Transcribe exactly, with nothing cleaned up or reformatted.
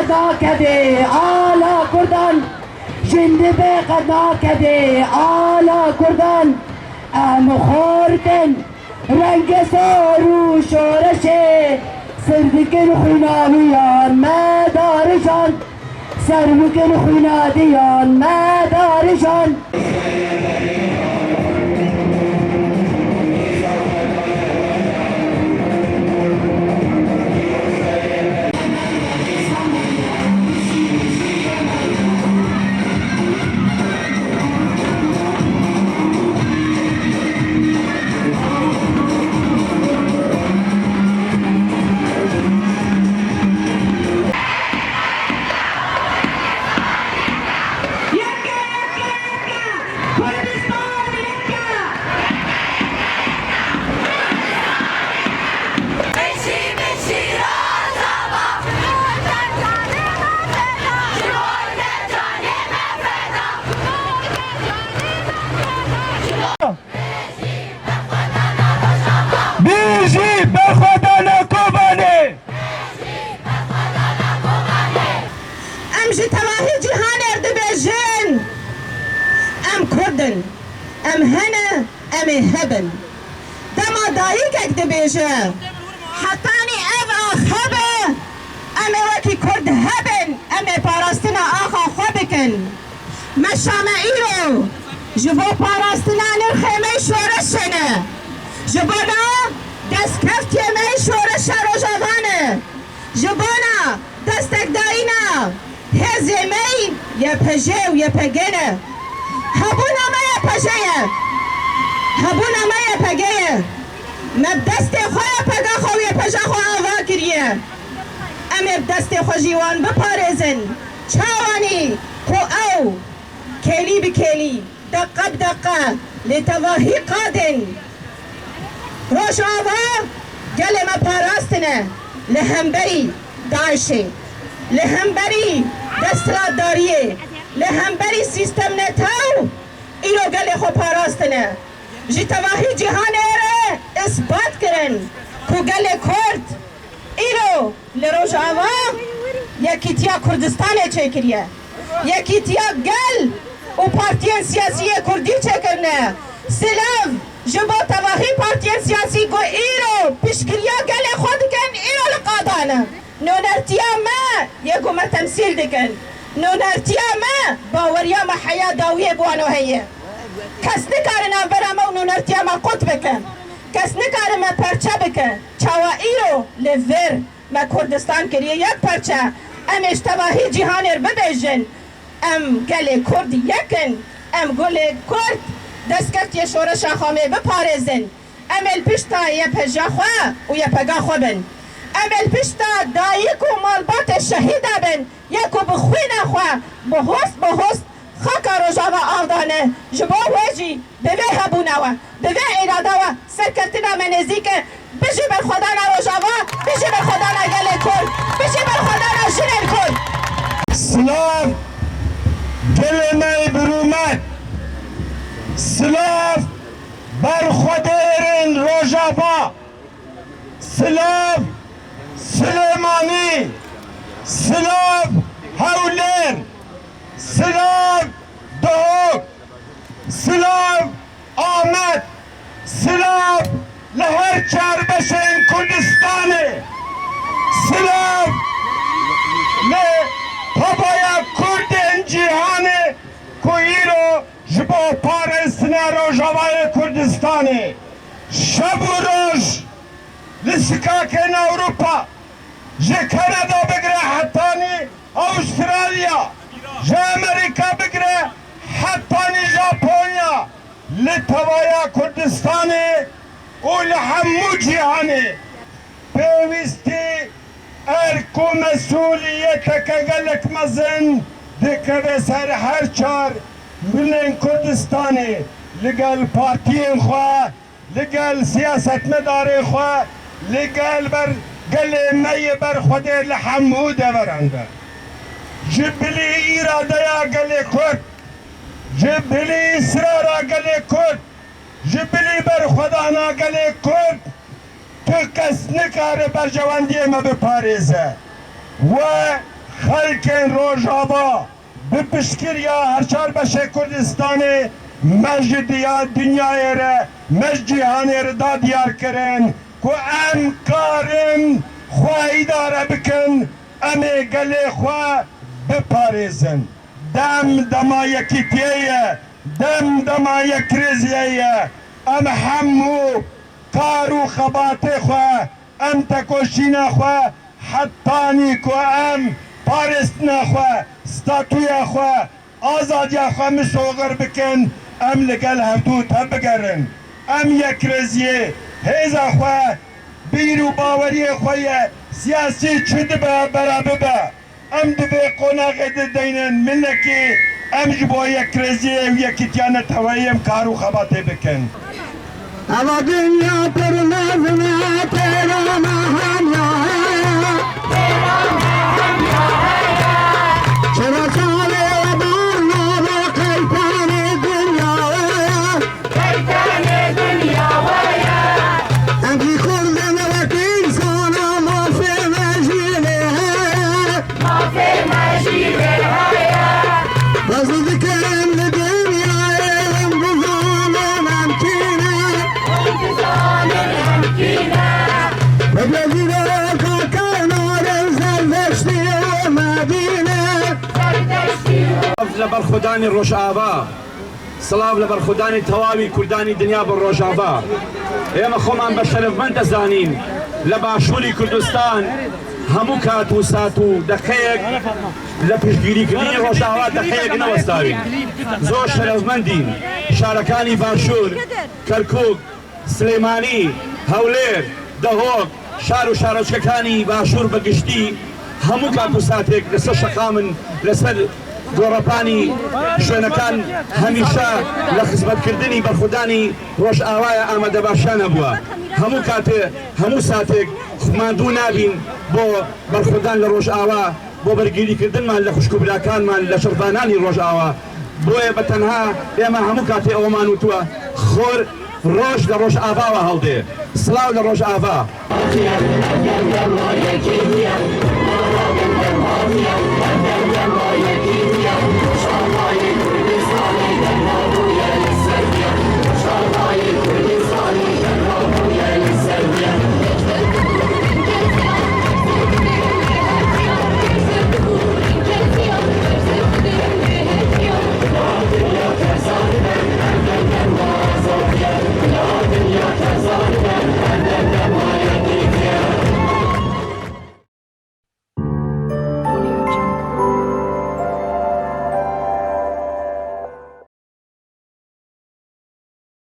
Nakeve ala Kurdan, jin dibe qet nakeve ala Kurdan. Em xor bin renge sor û şoreşê, sir dikin xwîna wiyan me darijan, ser bikin xwîna diyan me darijan. Bijî berxwedana Kobanê! Em ji tevahî cîhanê re dibêjin, em Kurd in, em hene, em ê hebin. Dema dayikek dibêje, hetanî ev axe be, em ê wekî Kurd hebin, em ê parastina axa xwe bikin. Meşa me îro ji bo parastina nirxê me yî şoreşê ne. Ji bona destkeftiyê me yî şoreşa Rojava ne. Ji bona destekdayîna hêzê me yî Y P J û Y P G ne. Hebûna me Y P J ye. Hebûna me Y P G ye. Me bi destê xwe Y P G xwe û Y P J xwe ava kiriye. Em ê bi destê xwe jî wan biparêzin. Çawanî ku ew kêlî bi kêlî, deqe bi deqe li tevahî qadên Rojava gelê me parastine li hemberî DAIŞê, li hemberî desthilatdariyê, li hemberî sîstem netew îro gelê xwe parastine. Ji tevahî cîhanê re isbat kirin ku gelê Kurd îro li Rojava Yekîtiya Kurdistanê çêkiriye. Yekîtiya gel û partiyên siyasî yê Kurdî çêkirine. Silav ji bo tevahî partiyên siyasî ku îro piştgiriya gelê xwe dikin, îro li qadan e. Nûnertiya me yê ku me temsîl dikin. Nûnertiya me baweriya me heya dawiyê bi wan heye. Kes nikare navbera me û nûnertiya me qut bike. Kes nikare me perçe bike. Çawa îro li vir me Kurdistan kiriye yek parçe. Em ê ji tevahî cîhanê re bibêjin, em gelê Kurd yek in, em gelê Kurd destkeftiyê şoreşa xwe em ê biparêzin. Em ê li pişta Y P J xwe û Y P G xwe bin. Em ê li pişta dayik û malbatê şehîda bin, yê ku bi xwîna xwe, bi host, bi host xaka Rojava av dane. Ji bo wê jî bi vê hebûna we, bi vê îrada we serkeftina me nêzîk e. Bijî berxwedana Rojava, bijî berxwedana gelê Kurd, bijî berxwedana jinên Kurd. Silav gelê me yê birûmet. Silav berxwedêrên Rojava. Silav Silêmanî, silav Hewlêr, silav Duhok, silav Amed, silav li her çar beşên Kurdistanê, silav li tevaya Kurdên cîhanê ku îro ji bo parastina Rojavayê Kurdistanê şev û roj li sikakên Ewropa, ji Kanada bigire hetanî Avustralya, ji Amerîka bigire hetanî Japonya, li tevaya Kurdistanê û li hemû cîhanê pêwîstî erk û mesûliyeteke gelek mezin dikeve ser her çar milên Kurdistanê, li gel partiyên xwe, li gel siyasetmedarên xwe, li gel ber gelê me yê berxwedêr li hemû deveran de. Ji bilî îradeya gelê Kurd, ji bilî israra gelê Kurd, ji bilî berxwedana gelê Kurd, tu kes nikare berjewendiyê me biparêze. We Xelkên Rojava bi piştgiriya her çar beşê Kurdistanê me ji diya dinyayê re, me ji cîhanê re da diyar kirin ku em karin xwe îdare bikin, em ê gelê xwe biparêzin. Dem dema yekîtiyê ye, dem dema yekrêziyê ye. Em hemû kar û xebatê xwe, em tekoşîna xwe, hetanî ku em parêstina xwe, statuya xwe, azadiya xwe misoxir bikin, em li gel hevdû tev bigerin. Em yekrêziyê, hêza xwe, bîr û baweriyê xwe ye siyasî çi dibe bera bibe. Em di vê qonaxê de deynin milekî, em ji bo yekrêziyê û yekîtiya neteweyê em kar û xebatê bikin. Eva dinya pir mezin e, têra me hemiya heye. Çira çavê we bar nabe, qeytanê dinya we ye. Qeytanê dinya we ye. Em jî Kurd in, wek însanan mafê me jî lê heye. Mafê me jî lê heye. Hezir dikin li dinyayê em bizanin em kî ne. Em bizanin em kî ne. Wek wezîrê Kaka narin Zerdeştî û Medîne. Zerdeştî û Silav li ber Xudanî Rojava. Silav li ber Xudanî tewawî Kurdanî dinya bi Rojava. Ême xweman be şerefmend dizanîn. Li Başûrî Kurdistan hemû kat û saet û deqeyek li piştgirîkirinî Rojava deqeyek newestawîn. Zor şerefmendîn. Şarekanî Başûr, Kerkûk, Silêmanî, Hewlêr, Dehok, şar û şaroçkekanî Başûr bi giştî hemû kat û saetêk li ser şeqam in, li ser gorepanî şwênekan hemîşe li xizmetkirinî berxwedanî Rojavayê amadebaşiyan hebûye. Hemû katê, hemû saetêk xwe mandû nabîn bo berxwedan li Rojava, bo bergirîkirinman li xwişk û birakanman li şervananî Rojava. Boye bi tenha ême hemû katê ew man û tu xor roj li Rojava we hildê. Silav li Rojava.